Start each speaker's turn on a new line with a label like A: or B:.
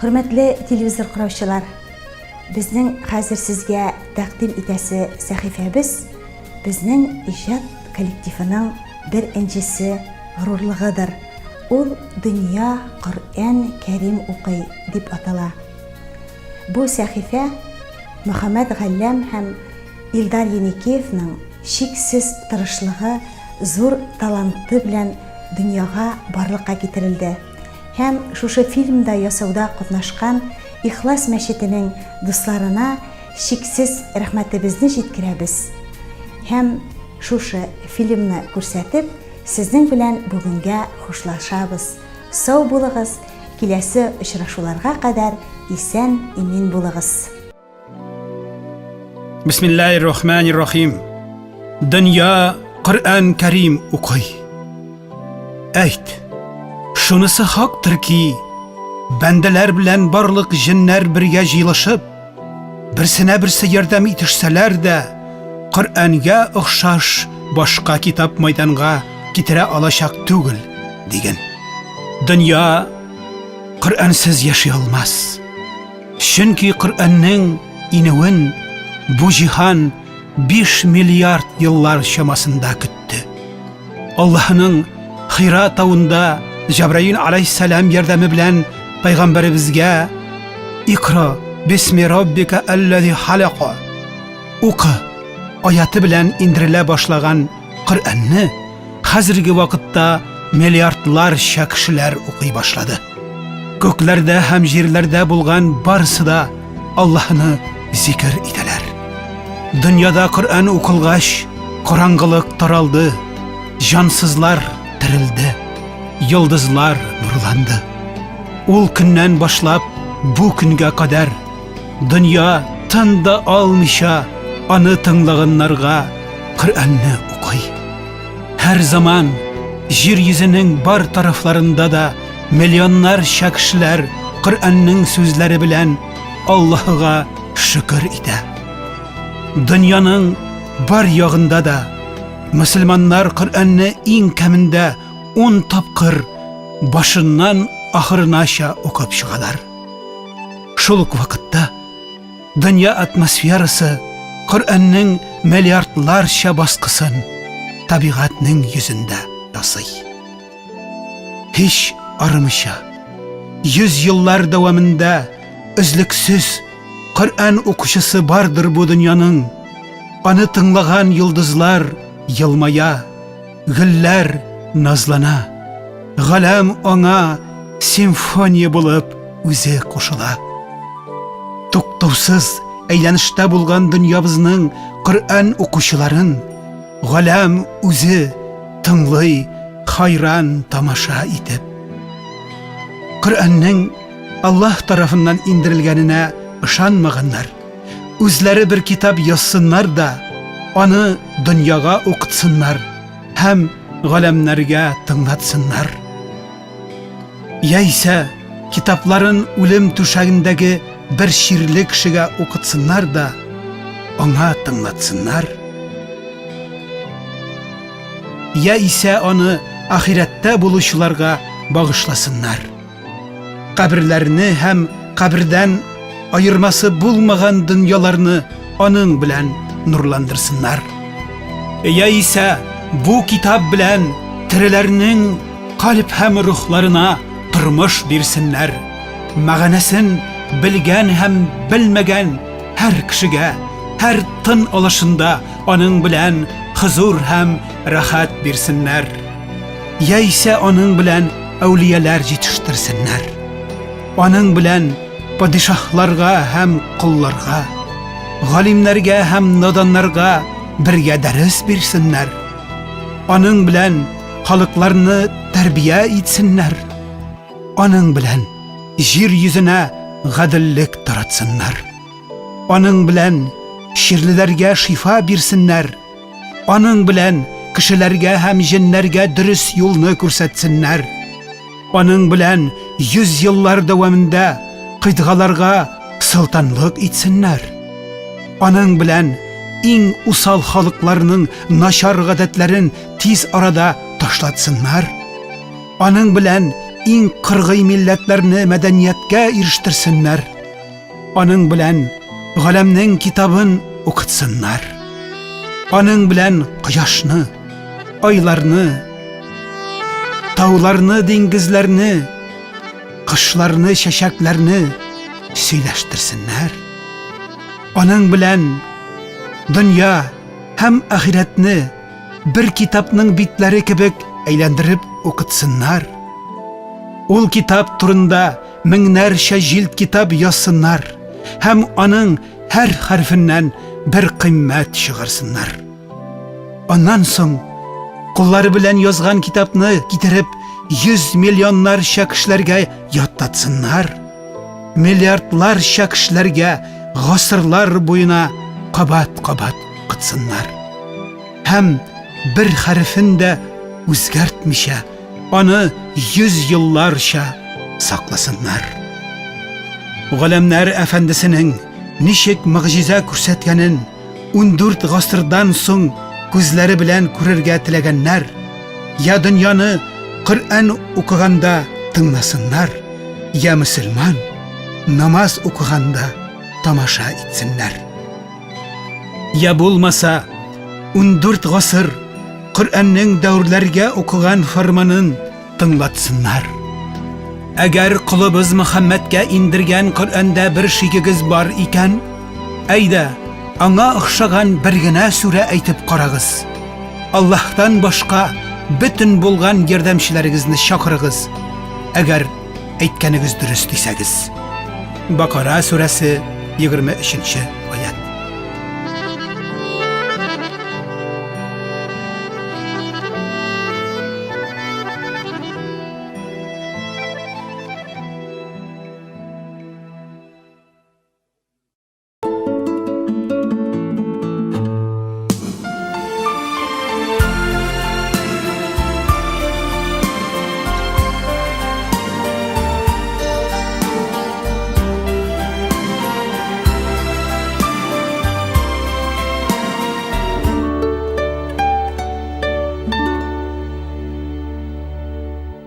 A: Хөрмәтле телевизор караучылар, безнең хәзер сезгә тәкъдим итәсе сәхифәбез безнең иҗат коллективының бер энҗесе, горурлыгыдыр. Ул Дөнья Коръән Кәрим укый дип атала. Бу сәхифә Мөхәммәт Галләм һәм Илдар Еникеевның чиксез тырышлыгы, зур таланты белән дөньяга барлыкка китерелде һәм шушы фильмда ясауда катнашкан Ихлас мәчетенең дусларына чиксез рәхмәтебезне җиткерәбез һәм шушы фильмны күрсәтеп, сезнең белән бүгенгә хушлашабыз. Сау булыгыз, киләсе очрашуларга кадәр исән-имин булыгыз.
B: Бисмиллаһир-рахманир-рахим. Дөнья Коръән Кәрим укый. Әйт, шунысы хактыр ки, бәндәләр белән барлык җеннәр бергә җыелышып, берсенә берсе ярдәм итешсәләр дә, Коръәнгә охшаш башка китап майданга китерә алачак түгел, диген. Дөнья Коръәнсез яши алмас. Чөнки Коръәннең инүен бу җиһан 5 миллиард еллар чамасында көтте. Аллаһының Хира тавында Җабраил алейһиссалам ярдәме белән пәйгамбәребезгә Икра бисми раббика аллази халака Укы аяты белән индерелә башлаган Коръәнне хәзерге вакытта миллиардларча кешеләр укый башлады. Күкләрдә һәм җирләрдә булган барысы да Аллаһны зикер итәләр. Дөньяда Коръән укылгач, караңгылык таралды, җансызлар терелде, йолдызлар нурланды. Ул көннән башлап бу көнгә кадәр дөнья тын да алмыйча аны тыңлаганнарга Коръәнне укый. Һәр заман җир йөзенең бар тарафларында да миллионнарча кешеләр Коръәннең сүзләре белән Аллаһыга шөкер итә. Дөньяның бар ягында да мөселманнар Коръәнне иң кәмендә 10 тапкыр башыннан ахырынача укып чыгалар. Шул ук вакытта Дөнья атмосферасы Коръәннең миллиардларча баскысын табигатьнең йөзендә ясый. Һич арымыйча, йөз еллар дәвамында өзлексез Коръән укучысы бардыр бу дөньяның. Аны тыңлаган йолдызлар елмая, гөлләр назлана. Галәм аңа симфония булып үзе кушыла. Туктаусыз әйләнештә булган дөньябызның Коръән укучыларын галәм үзе тыңлый, хайран тамаша итеп. Коръәннең Аллаһ тарафыннан индерелгәненә ышанмаганнар, үзләре бер китап язсыннар да, аны дөньяга укытсыннар һәм галәмнәргә тыңлатсыннар. Яисә китапларын үлем түшәгендәге бер чирле кешегә укытсыннар да, аңа тыңлатсыннар. Яисә аны ахирәттә булучыларга багышласыннар. Каберләрне һәм кабердән аермасы булмаган дөньяларны аның белән нурландырсыннар. Яисә бу китап белән тереләрнең кальб һәм рухларына тормыш бирсеннәр. Мәгънәсен белгән һәм белмәгән һәр кешегә, һәр тын алышында аның белән хозур һәм рәхәт бирсеннәр. Яисә аның белән әүлияләр җитештерсеннәр. Аның белән падишаһларга һәм колларга, галимнәргә һәм наданнарга бергә дәрес бирсеннәр. Аның белән халыкларны тәрбия итсеннәр. Аның белән җир йөзенә гаделлек таратсыннар. Аның белән чирлеләргә шифа бирсеннәр. Аның белән кешеләргә һәм җеннәргә дөрес юлны күрсәтсеннәр. Аның белән йөз еллар дәвамында кыйтгаларга солтанлык итсеннәр. Аның белән иң усал халыкларның начар гадәтләрен тиз арада ташлатсыннар. Аның белән иң кыргый милләтләрне мәдәнияткә ирештерсеннәр. Аның белән галәмнең китабын укытсыннар. Аның белән кояшны, айларны, тауларны, диңгезләрне, кышларны, чәчәкләрне сөйләштерсеннәр. Аның белән дөнья һәм ахирәтне бер китапның битләре кебек әйләндереп укытсыннар. Ул китап турында меңнәрчә җилд китап язсыннар һәм аның һәр хәрефеннән бер кыйммәт чыгарсыннар. Аннан соң куллары белән язган китапны китереп, йөз миллионнарча кешеләргә ятлатсыннар. Миллиардларча кешеләргә гасырлар буена кабат-кабат укытсыннар. Һәм бер хәрефен дә үзгәртмичә, аны йөз елларча сакласыннар. Галәмнәр әфәндесенең ничек могҗиза күрсәткәнен 14 гасырдан соң күзләре белән күрергә теләгәннәр, я дөньяны Коръән укыганда тыңласыннар, я мөселман намаз укыганда тамаша итсеннәр. Я булмаса, 14 гасыр Коръәннең дәүрләргә укыган фарманын тыңлатсыннар. Әгәр колыбыз Мөхәммәдкә индергән Коръәндә бер шигегез бар икән, әйдә, аңа охшаган бер генә сүрә әйтеп карагыз. Аллаһтан башка бөтен булган ярдәмчеләрегезне чакырыгыз, әгәр әйткәнегез дөрес дисәгез. Бакара сүрәсе 23 аят.